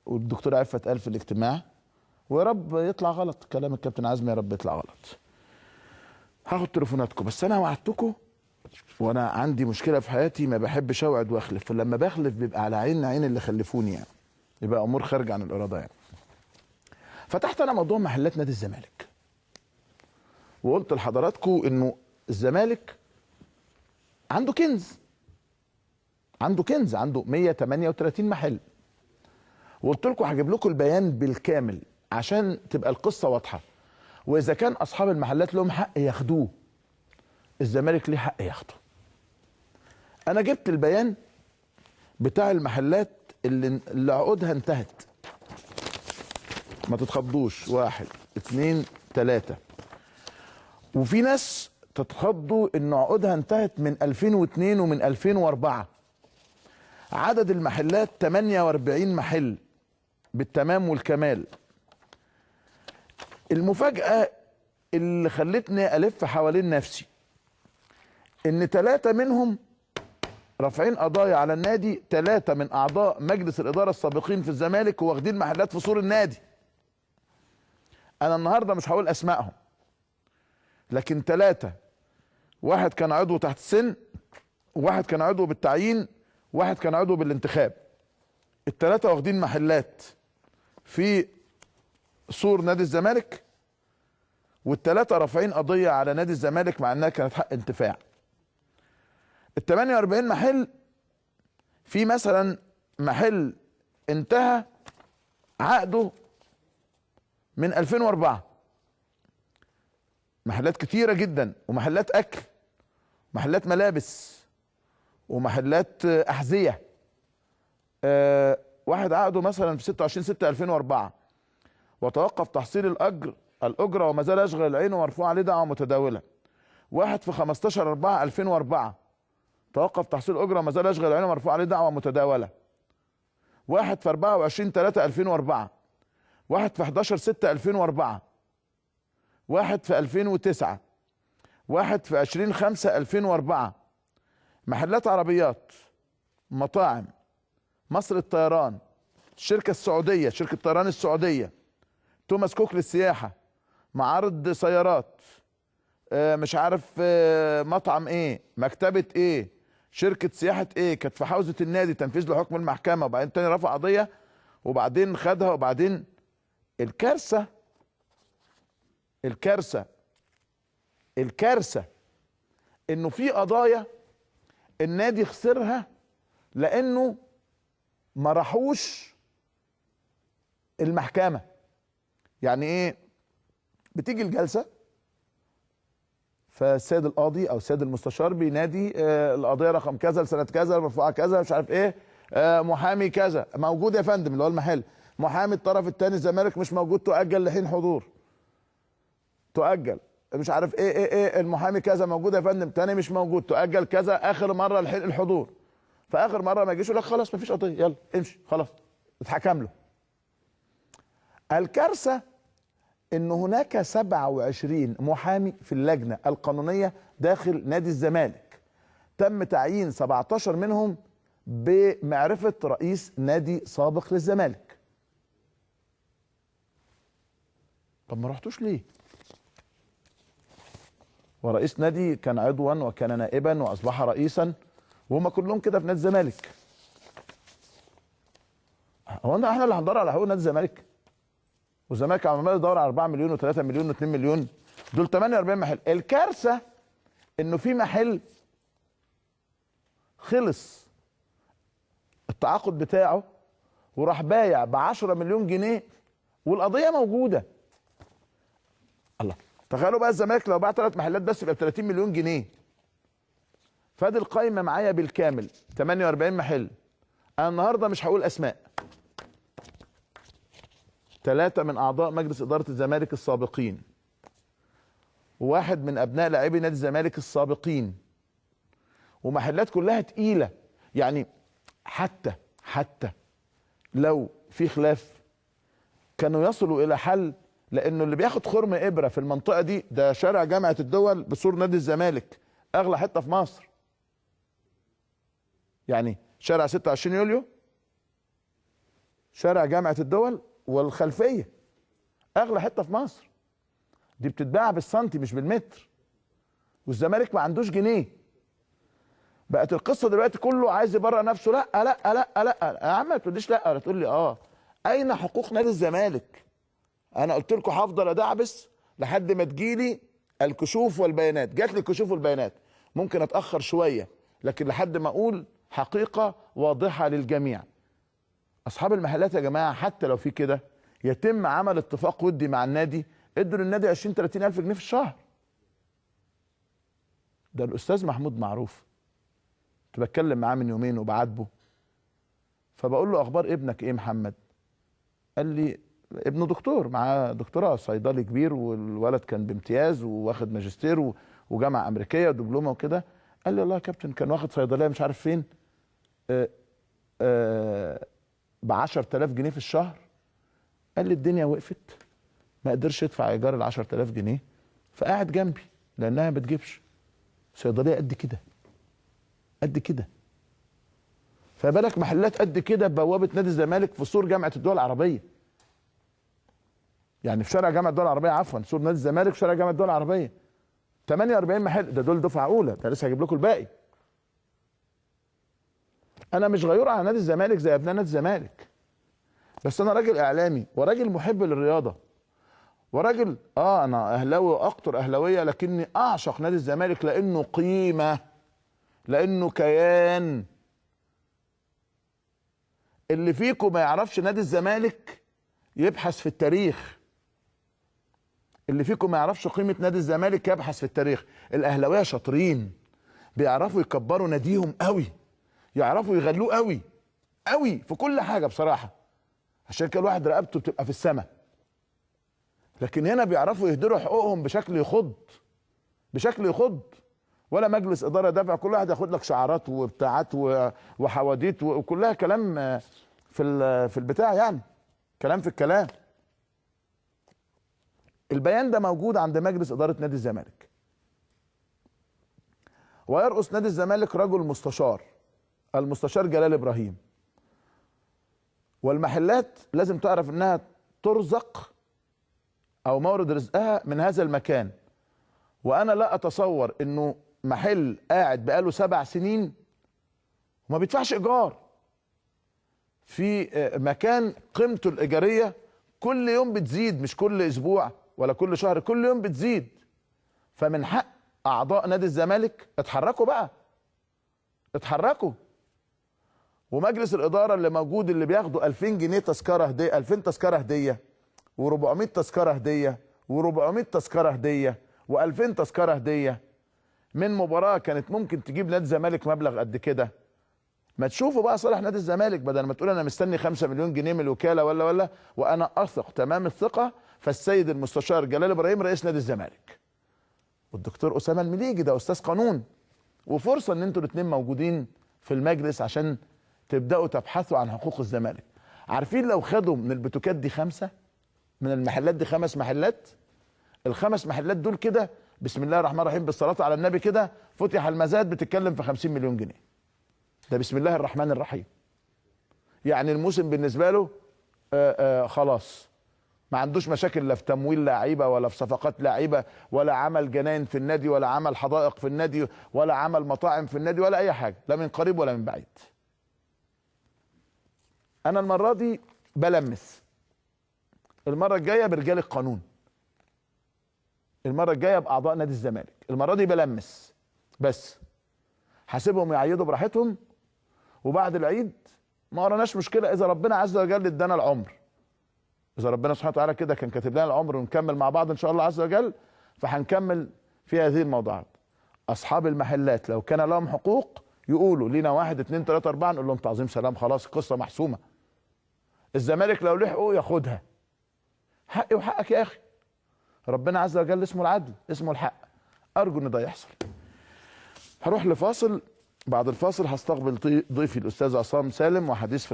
والدكتور عفت قال في الاجتماع، ويا رب يطلع غلط كلام الكابتن عزمي، يا رب يطلع غلط. هاخد تليفوناتكم، بس انا وعدتكم، وانا عندي مشكلة في حياتي، ما بحبش اوعد واخلف، فلما بخلف بيبقى على عين اللي خلفوني، يعني يبقى امور خارجه عن الارادة يعني. فتحت انا موضوع محلات نادي الزمالك، وقلت لحضراتكم انه الزمالك عنده كنز، عنده كنز، عنده 138 محل. وقلت لكم هجيب لكم البيان بالكامل عشان تبقى القصة واضحة، واذا كان اصحاب المحلات لهم حق ياخدوه، الزمالك ليه حق ياخده. انا جبت البيان بتاع المحلات اللي عقودها انتهت، ما تتخضوش، 1 2 3، وفي ناس تتخضوا ان عقودها انتهت من 2002 ومن 2004. عدد المحلات 48 محل بالتمام والكمال. المفاجأة اللي خلتني ألف حوالين نفسي إن 3 منهم رافعين قضايا على النادي، 3 من أعضاء مجلس الإدارة السابقين في الزمالك وواخدين محلات في سور النادي. أنا النهاردة مش هقول أسمائهم، لكن 3، واحد كان عضو تحت السن، وواحد كان عضو بالتعيين، واحد كان عضو بالانتخاب. ال3 واخدين محلات في سور نادي الزمالك، وال3 رافعين قضية على نادي الزمالك مع انها كانت حق انتفاع. ال 48 محل، في مثلا محل انتهى عقده من 2004، محلات كتيرة جدا، ومحلات اكل، محلات ملابس، ومحلات احذية. واحد عقده مثلا في 26/6/2004 وتوقف تحصيل الأجرة وما زال يشغل العين ومرفوع عليه دعوة متداولة. واحد في 15/4/2004 توقف تحصيل الأجرة وما زال يشغل العين ومرفوع عليه دعوة متداولة. واحد في 24/3/2004، واحد في 11/6/2004، واحد في 2009، واحد في 20/5/2004. محلات عربيات، مطاعم، مصر الطيران، الشركة السعودية، شركة طيران السعودية، توماس كوك للسياحة، معارض سيارات، مش عارف مطعم ايه، مكتبة ايه، شركة سياحة ايه، كانت في حوزة النادي تنفيذ لحكم المحكمة، وبعدين تاني رفع قضية وبعدين خدها. وبعدين الكارثة الكارثة الكارثة انه في قضايا النادي خسرها لانه ما راحوش المحكمة. يعني ايه؟ بتيجي الجلسة، فالسيد القاضي او السيد المستشار بينادي القضية رقم كذا لسنه كذا مرفوعة كذا مش عارف ايه، محامي كذا موجود يا فندم اللي هو المحل، محامي الطرف الثاني الزمالك مش موجود، تؤجل لحين حضور، تؤجل مش عارف ايه ايه ايه، المحامي كذا موجود يا فندم، تاني مش موجود، تؤجل كذا، اخر مرة لحين الحضور. فاخر مرة ما يجيش يقول لك خلاص مفيش قضية، يلا امشي خلاص، اتحكم له. الكارثة ان هناك 27 محامي في اللجنة القانونية داخل نادي الزمالك، تم تعيين 17 منهم بمعرفة رئيس نادي سابق للزمالك. طب ما رحتوش ليه؟ ورئيس نادي كان عضوا وكان نائبا واصبح رئيسا، وهم كلهم كده في نادي الزمالك. هو احنا اللي هندور على حقوق نادي الزمالك؟ والزمالك عمال يدور على 4 مليون و3 مليون و2 مليون، دول 48 محل. الكارثة انه في محل خلص التعاقد بتاعه وراح بايع ب 10 مليون جنيه والقضية موجودة. الله، تخيلوا بقى الزمالك لو باع 3 محلات بس يبقى ب 30 مليون جنيه. فادي القايمة معايا بالكامل 48 محل. انا النهارده مش هقول اسماء. 3 من اعضاء مجلس ادارة الزمالك السابقين، وواحد من ابناء لاعبي نادي الزمالك السابقين، ومحلات كلها تقيلة. يعني حتى لو في خلاف كانوا يصلوا الى حل، لانه اللي بياخد خرم ابره في المنطقة دي، ده شارع جامعه الدول بسور نادي الزمالك، اغلى حتة في مصر. يعني شارع 26 يوليو، شارع جامعه الدول والخلفيه، اغلى حتة في مصر. دي بتتباع بالسنتي مش بالمتر، والزمالك ما عندوش جنيه. بقت القصة دلوقتي كله عايز يبرأ نفسه. لا لا لا لا يا عم، ما تقوليش لا ولا تقول لي اه. اين حقوق نادي الزمالك؟ انا قلت لكم هفضل ادعبس لحد ما تجيلي الكشوف والبيانات. جات لي الكشوف والبيانات، ممكن اتاخر شوية، لكن لحد ما اقول حقيقة واضحة للجميع. اصحاب المحلات يا جماعة حتى لو في كده يتم عمل اتفاق ودي مع النادي، ادوا للنادي 20 30 الف جنيه في الشهر. ده الاستاذ محمود معروف كنت بتكلم معاه من يومين وبعاتبه، فبقول له اخبار ابنك ايه محمد؟ قال لي ابنه دكتور، معاه دكتوراه صيدلي كبير، والولد كان بامتياز وواخد ماجستير وجامعة امريكية ودبلومه وكده. قال لي والله يا كابتن كان واخد صيدلية مش عارف فين ب 10000 جنيه في الشهر. قال لي الدنيا وقفت، ما قدرش يدفع ايجار ال 10000 جنيه، فقاعد جنبي لانها ما بتجيبش صيدلية قد كده قد كده. فبالك محلات قد كده ببوابه نادي الزمالك في سور جامعه الدول العربية، يعني في شارع جامعه الدول العربية، عفوا سور نادي الزمالك في شارع جامعه الدول العربية. 48 محل، ده دول دفعه اولى، ده لسه هجيب لكم الباقي. انا مش غيور على نادي الزمالك زي ابناء نادي الزمالك، بس انا راجل اعلامي وراجل محب للرياضة وراجل انا اهلاوي واقطر اهلاويه، لكني اعشق نادي الزمالك لانه قيمة، لانه كيان. اللي فيكم ما يعرفش نادي الزمالك يبحث في التاريخ، اللي فيكم ما يعرفش قيمة نادي الزمالك يبحث في التاريخ. الاهلاوية شاطرين، بيعرفوا يكبروا ناديهم قوي، يعرفوا يغلوه قوي قوي في كل حاجة بصراحة، عشان كده الواحد رقبته بتبقى في السماء. لكن هنا بيعرفوا يهدروا حقوقهم بشكل يخض، بشكل يخض. ولا مجلس ادارة دافع، كل واحد ياخد لك شعارات وبتاعات وحواديت وكلها كلام في البتاع، يعني كلام في الكلام. البيان ده موجود عند مجلس ادارة نادي الزمالك، ويرأس نادي الزمالك رجل مستشار، المستشار جلال ابراهيم. والمحلات لازم تعرف انها ترزق او مورد رزقها من هذا المكان، وانا لا اتصور انه محل قاعد بقاله 7 سنين وما بيدفعش ايجار في مكان قيمته الايجاريه كل يوم بتزيد، مش كل اسبوع ولا كل شهر، كل يوم بتزيد. فمن حق اعضاء نادي الزمالك اتحركوا بقى، اتحركوا. ومجلس الادارة اللي موجود اللي بياخدوا 2000 جنيه تذكره هديه، 2000 تذكره هديه، و400 تذكره هديه، و400 تذكره هديه، و2000 تذكره هديه من مباراة كانت ممكن تجيب نادي الزمالك مبلغ قد كده. ما تشوفوا بقى صالح نادي الزمالك، بدل ما تقول انا مستني 5 مليون جنيه من الوكالة ولا، وانا اثق تمام الثقة فالسيد المستشار جلال ابراهيم رئيس نادي الزمالك والدكتور اسامة المليجي ده استاذ قانون، وفرصه ان انتوا الاثنين موجودين في المجلس عشان تبداوا تبحثوا عن حقوق الزمالك. عارفين لو خدوا من البتوكات دي 5، من المحلات دي 5 محلات، ال5 محلات دول كده بسم الله الرحمن الرحيم بالصلاة على النبي كده فتح المزاد، بتتكلم في 50 مليون جنيه. ده بسم الله الرحمن الرحيم. يعني الموسم بالنسبة له خلاص، ما عندوش مشاكل لا في تمويل لعيبة ولا في صفقات لعيبة ولا عمل جناين في النادي ولا عمل حدائق في النادي ولا عمل مطاعم في النادي ولا اي حاجة، لا من قريب ولا من بعيد. انا المرة دي بلمس، المرة الجاية برجال القانون، المرة الجاية باعضاء نادي الزمالك، المرة دي بلمس بس، هسيبهم يعيدوا براحتهم، وبعد العيد ما وراناش مشكلة اذا ربنا عز وجل ادانا العمر، اذا ربنا سبحانه وتعالى كده كان كاتب لنا العمر ونكمل مع بعض ان شاء الله عز وجل، فهنكمل في هذه الموضوعات. اصحاب المحلات لو كان لهم حقوق يقولوا لينا 1 2 3 4، نقول لهم تعظيم سلام، خلاص القصة محسومة. الزمالك لو له حقوق ياخدها، حقي وحقك يا اخي، ربنا عز وجل اسمه العدل، اسمه الحق. ارجو ان ده يحصل. هروح لفاصل، بعد الفاصل هستقبل ضيفي الاستاذ عصام سالم وحديث في